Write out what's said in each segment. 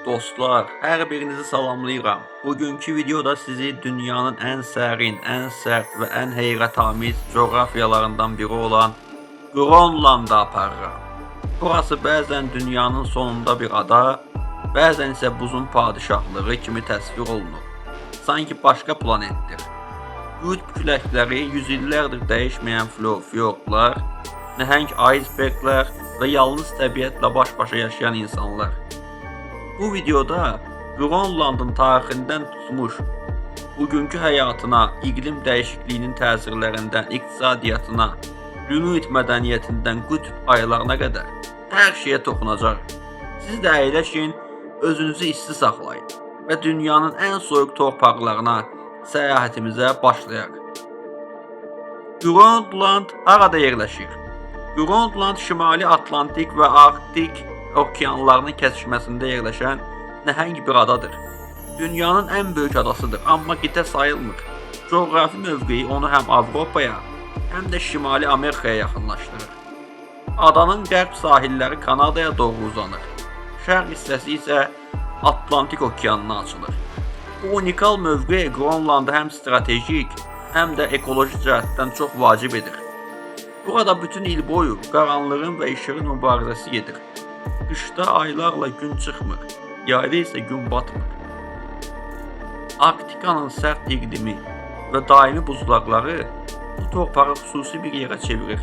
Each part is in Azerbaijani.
Dostlar, hər birinizi salamlayıram. Bugünkü videoda sizi dünyanın ən sərin, ən sərt və ən heyrətamiz coğrafiyalarından biri olan Qronlanda aparıram. Burası bəzən dünyanın sonunda bir ada, bəzən isə buzun padişahlığı kimi təsvir olunur. Sanki başqa planetdir. Qütb küləkləri, yüz illərdir dəyişməyən fiordlar, nəhəng aysberqlər və yalnız təbiətlə baş-başa yaşayan insanlar. Bu videoda Qronlandın tarixindən tutmuş bugünkü həyatına, iqlim dəyişikliyinin təsirlərindən iqtisadiyyatına, Inuit mədəniyyətindən qütb aylarına qədər hər şeyə toxunacaq. Siz də əyləşin, özünüzü isti saxlayın və dünyanın ən soyuq torpaqlarına səyahətimizə başlayaq. Qronland harada yerləşir? Qronland Şimali Atlantik və Arktik okeanlarının kəsişməsində yerləşən nəhəng bir adadır. Dünyanın ən böyük adasıdır, amma qitə sayılmır. Coğrafi mövqeyi onu həm Avropaya, həm də Şimali Amerikaya yaxınlaşdırır. Adanın qərb sahilləri Kanadaya doğru uzanır. Şərq hissəsi isə Atlantik okeanına açılır. Bu unikal mövqe Qronlandı həm strategik, həm də ekoloji cəhətdən çox vacib edir. Burada bütün il boyu qaranlığın və işığın mübarizəsi gedir. Qışda aylarla gün çıxmır, yayda isə gün batmır. Arktikanın sərt iqlimi və daimi buzlaqları bu torpağı xüsusi bir yerə çevirir.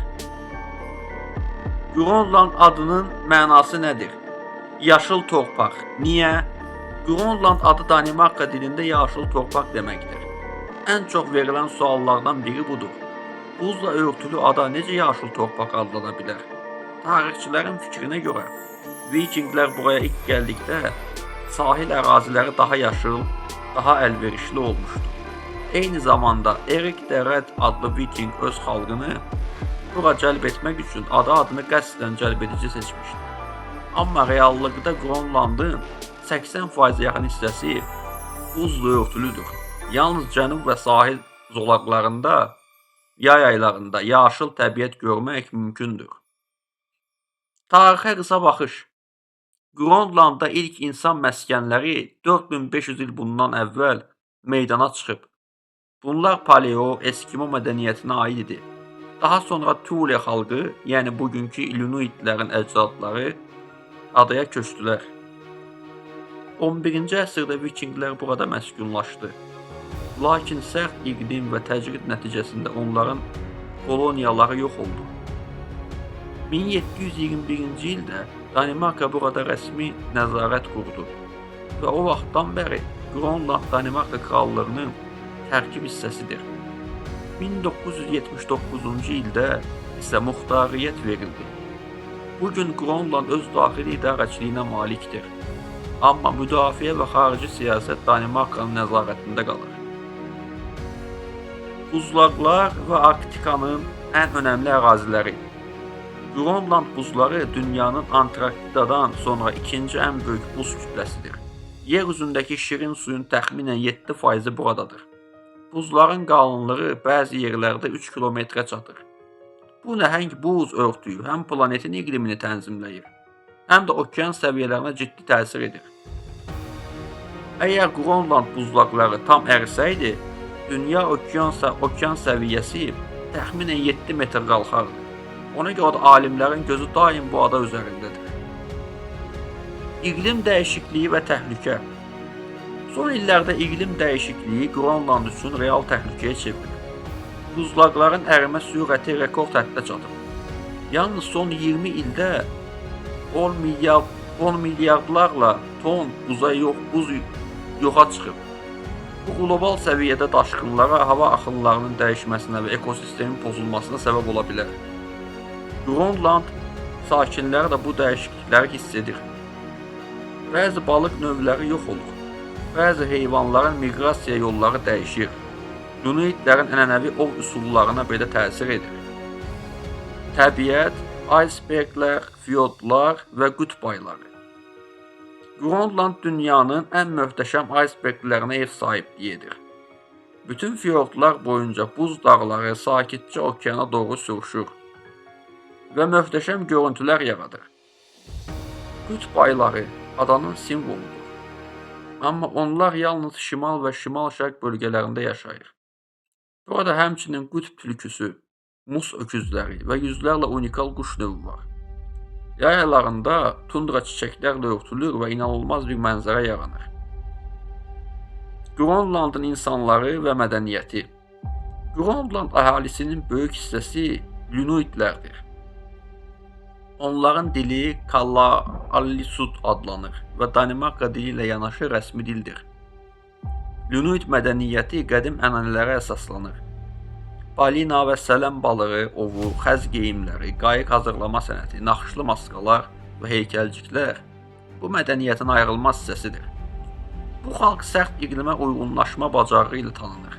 Qronland adının mənası nədir? Yaşıl torpaq. Niyə? Qronland adı Danimarka dilində yaşıl torpaq deməkdir. Ən çox verilən suallardan biri budur. Buzla örtülü ada necə yaşıl torpaq adlana bilər? Tarixçilərin fikrinə görə Vikinglər buraya ilk gəldikdə sahil əraziləri daha yaşıl, daha əlverişli olmuşdu. Eyni zamanda Erik the Red adlı Viking öz xalqını bura cəlb etmək üçün ada adını qəsdən cəlbedici seçmişdi. Amma reallıqda Qronlandın 80%-ə yaxın hissəsi buzla örtülüdür. Yalnız cənub və sahil zolaqlarında yay aylarında yaşıl təbiət görmək mümkündür. Tarixə qısa baxış. Qronlandda ilk insan məskənləri 4500 il bundan əvvəl meydana çıxıb. Bunlar Paleo, Eskimo mədəniyyətinə aid idi. Daha sonra Thule xalqı, yəni bugünkü Inuitlərin əcdadları adaya köçdülər. 11-ci əsrdə vikinglər burada məskunlaşdı. Lakin sərt iqlim və təcrid nəticəsində onların koloniyaları yox oldu. 1721-ci ildə Danimarka burada rəsmi nəzarət qurdu və o vaxtdan bəri Qronland Danimarka krallığının tərkib hissəsidir. 1979-cu ildə isə muxtariyyət verildi. Bu gün Qronland öz daxili idarəçiliyinə malikdir. Amma müdafiə və xarici siyasət Danimarkanın nəzarətində qalır. Buzlaqlar və Arktikanın ən önəmli əraziləri. Qronland buzları dünyanın Antarktidadan sonra ikinci ən böyük buz kütləsidir. Yer üzündəki şirin suyun təxminən 7%-i buradadır. Buzların qalınlığı bəzi yerlərdə 3 kilometrə çatır. Bu nəhəng buz örtüyü həm planetin iqlimini tənzimləyir, həm də okean səviyyələrinə ciddi təsir edir. Əgər Qronland buzlaqları tam ərisəydi, dünya okean səviyyəsi təxminən 7 metr qalxardı. Ona görə də alimlərin gözü daim bu ada üzərindədir. İqlim dəyişikliyi və təhlükə. Son illərdə iqlim dəyişikliyi Qronland üçün real təhlükəyə çevrilib. Buzlaqların ərimə sürəti rekord həddə çatıb. Yalnız son 20 ildə 10 milyardlarla ton buz yoxa çıxıb. Bu qlobal səviyyədə daşqınlara, hava axınlarının dəyişməsinə və ekosistemin pozulmasına səbəb ola bilər. Qronland sakinləri də bu dəyişiklikləri hiss edir. Bəzi balıq növləri yox olur. Bəzi heyvanların miqrasiya yolları dəyişir. Inuitlərin ənənəvi ov üsullarına belə təsir edir. Təbiət, aysberqlər, fiordlar və qütb ayları. Qronland dünyanın ən möhtəşəm aysberqlərinə ev sahibliyi edir. Bütün fiordlar boyunca buz dağları sakitcə okeana doğru sürüşür və möhtəşəm görüntülər yaradır. Qütb ayları adanın simvoludur. Amma onlar yalnız şimal və şimal-şərq bölgələrində yaşayır. Burada həmçinin qütb tülküsü, mus öküzləri və yüzlərlə unikal quş növü var. Yay aylarında tundra çiçəklərlə örtülür və inanılmaz bir mənzərə yaranır. Qronlandın insanları və mədəniyyəti. Qronland əhalisinin böyük hissəsi Inuitlərdir. Onların dili Kalaallisut adlanır və Danimarka dili ilə yanaşı rəsmi dildir. Inuit mədəniyyəti qədim ənənələrə əsaslanır. Balina və sələm balığı ovu, xəz geyimləri, qayıq hazırlama sənəti, naxışlı maskalar və heykəlciklər bu mədəniyyətin ayrılmaz hissəsidir. Bu xalq sərt iqlimə uyğunlaşma bacarığı ilə tanınır.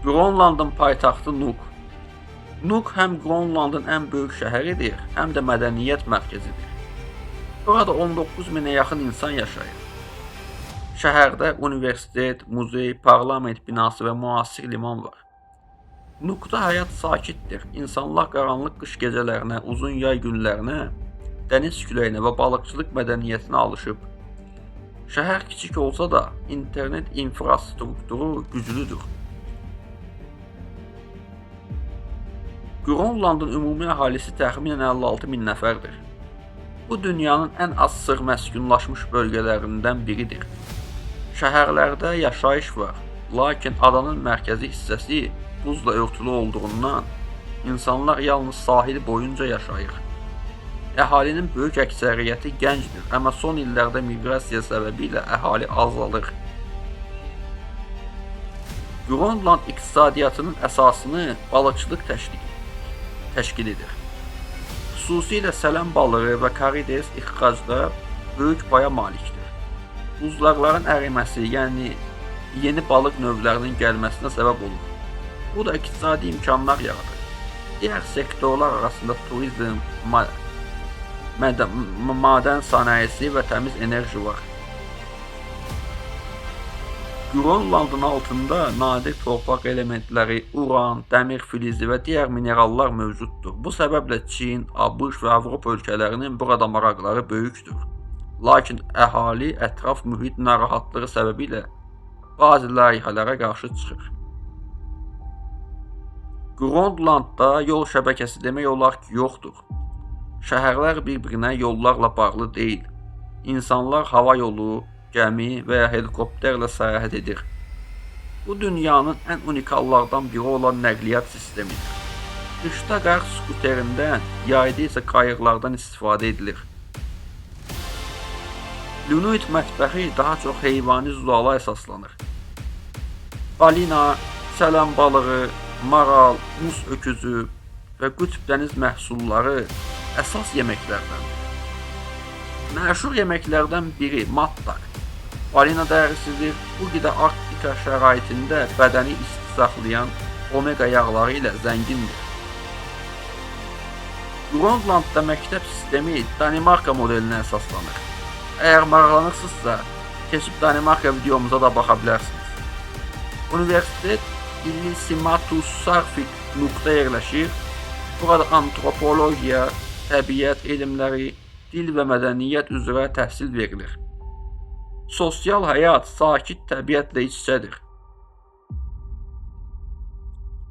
Qronlandın paytaxtı Nuuk. Nuuk həm Qronlandın ən böyük şəhəridir, həm də mədəniyyət mərkəzidir. Burada 19 minə yaxın insan yaşayır. Şəhərdə universitet, muzey, parlament binası və müasir liman var. Nuukda həyat sakitdir. İnsanlar qaranlıq qış gecələrinə, uzun yay günlərinə, dəniz küləyinə və balıqçılıq mədəniyyətinə alışıb. Şəhər kiçik olsa da, internet infrastrukturu güclüdür. Qronlandın ümumi əhalisi təxminən 56 min nəfərdir. Bu dünyanın ən az sıx məskunlaşmış bölgələrindən biridir. Şəhərlərdə yaşayış var, lakin adanın mərkəzi hissəsi buzla örtülü olduğundan insanlar yalnız sahil boyunca yaşayır. Əhalinin böyük əksəriyyəti gəncdir, amma son illərdə miqrasiya səbəbilə əhali azalır. Qronland iqtisadiyyatının əsasını balıqçılıq təşkil edir. Xüsusilə sələm balığı və karides ixracda böyük paya malikdir. Buzlaqların əriməsi, yəni yeni balıq növlərinin gəlməsinə səbəb olur. Bu da iqtisadi imkanlar yaradır. Digər sektorlar arasında turizm, madən sənayesi və təmiz enerji var. Qronlandın altında nadir torpaq elementləri, uran, dəmir filizi və digər minerallar mövcuddur. Bu səbəblə Çin, ABŞ və Avropa ölkələrinin burada maraqları böyükdür. Lakin əhali ətraf mühit narahatlığı səbəbilə bəzi layihələrə qarşı çıxır. Qronlandda yol şəbəkəsi demək olar ki, yoxdur. Şəhərlər bir-birinə yollarla bağlı deyil. İnsanlar hava yolu, gəmi və ya helikopterlə səyahət edir. Bu dünyanın ən unikallardan biri olan nəqliyyat sistemidir. Qışda qar skuterindən, yayda isə qayıqlardan istifadə edilir. Inuit mətbəxi daha çox heyvani zülala əsaslanır. Balina, sələm balığı, maral, mus öküzü və qütb dəniz məhsulları əsas yeməklərdəndir. Məşhur yeməklərdən biri mattak. Balina dərisidir. Bu qida Arktika şəraitində bədəni isti saxlayan omega yağları ilə zəngindir. Qronlandda məktəb sistemi Danimarka modelinə əsaslanır. Əgər maraqlanırsınızsa, keçib Danimarka videomuza da baxa bilərsiniz. Universitet Ilisimatusarfik Nuukda yerləşir. Burada antropologiya, təbiət elmləri, dil və mədəniyyət üzrə təhsil verilir. Sosial həyat sakit təbiətlə iç-içədir.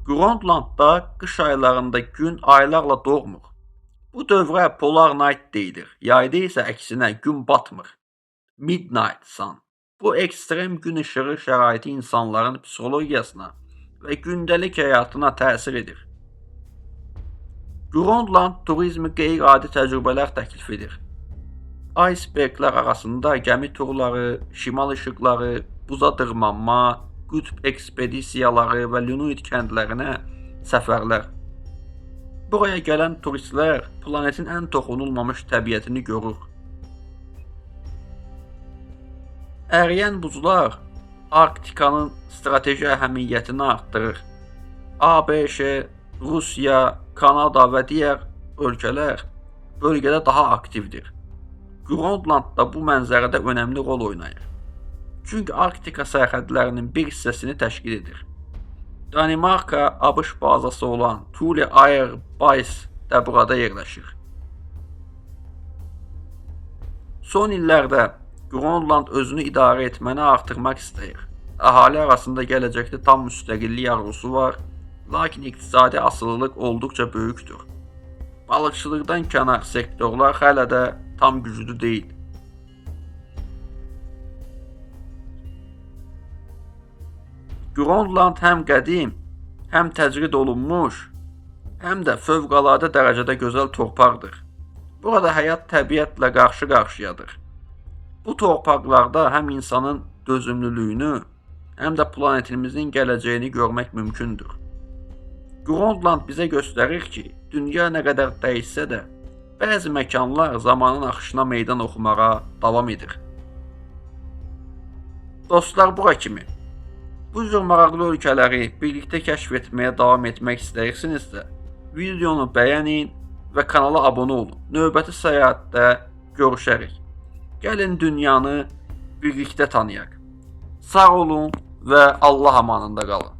Qronlandda qış aylarında gün aylarla doğmur. Bu dövrə Polar Night deyilir. Yayda isə əksinə gün batmır. Midnight Sun. Bu ekstrem gün işığı şəraiti insanların psixologiyasına və gündəlik həyatına təsir edir. Qronland turizmi qeyri-adi təcrübələr təklif edir. Iceberglər arasında gəmi turları, şimal işıqları, buza dırmanma, qütb ekspedisiyaları və Inuit kəndlərinə səfərlər. Buraya gələn turistlər planetin ən toxunulmamış təbiətini görür. Əriyən buzlar Arktikanın strateji əhəmiyyətini artdırır. ABŞ, Rusiya, Kanada və digər ölkələr bölgədə daha aktivdir. Qronland da bu mənzərədə önəmli rol oynayır. Çünki Arktika sərhədlərinin bir hissəsini təşkil edir. Danimarka ABŞ bazası olan Thule Air Base də burada yerləşir. Son illərdə Qronland özünü idarə etməni artırmaq istəyir. Əhali arasında gələcəkdə tam müstəqillik arzusu var, lakin iqtisadi asılılıq olduqca böyükdür. Balıqçılıqdan kənar sektorlar hələ də tam güclü deyil. Qronland həm qədim, həm təcrid olunmuş, həm də fövqəladə dərəcədə gözəl torpaqdır. Burada həyat təbiətlə qarşı-qarşıyadır. Bu torpaqlarda həm insanın dözümlülüyünü, həm də planetimizin gələcəyini görmək mümkündür. Qronland bizə göstərir ki, dünya nə qədər dəyişsə də, bəzi məkanlar zamanın axışına meydan oxumağa davam edir. Dostlar, bura kimi. Bu cür maraqlı ölkələri birlikdə kəşf etməyə davam etmək istəyirsinizsə, videonu bəyənin və kanala abunə olun. Növbəti səyahətdə görüşərik. Gəlin dünyanı birlikdə tanıyaq. Sağ olun və Allah amanında qalın.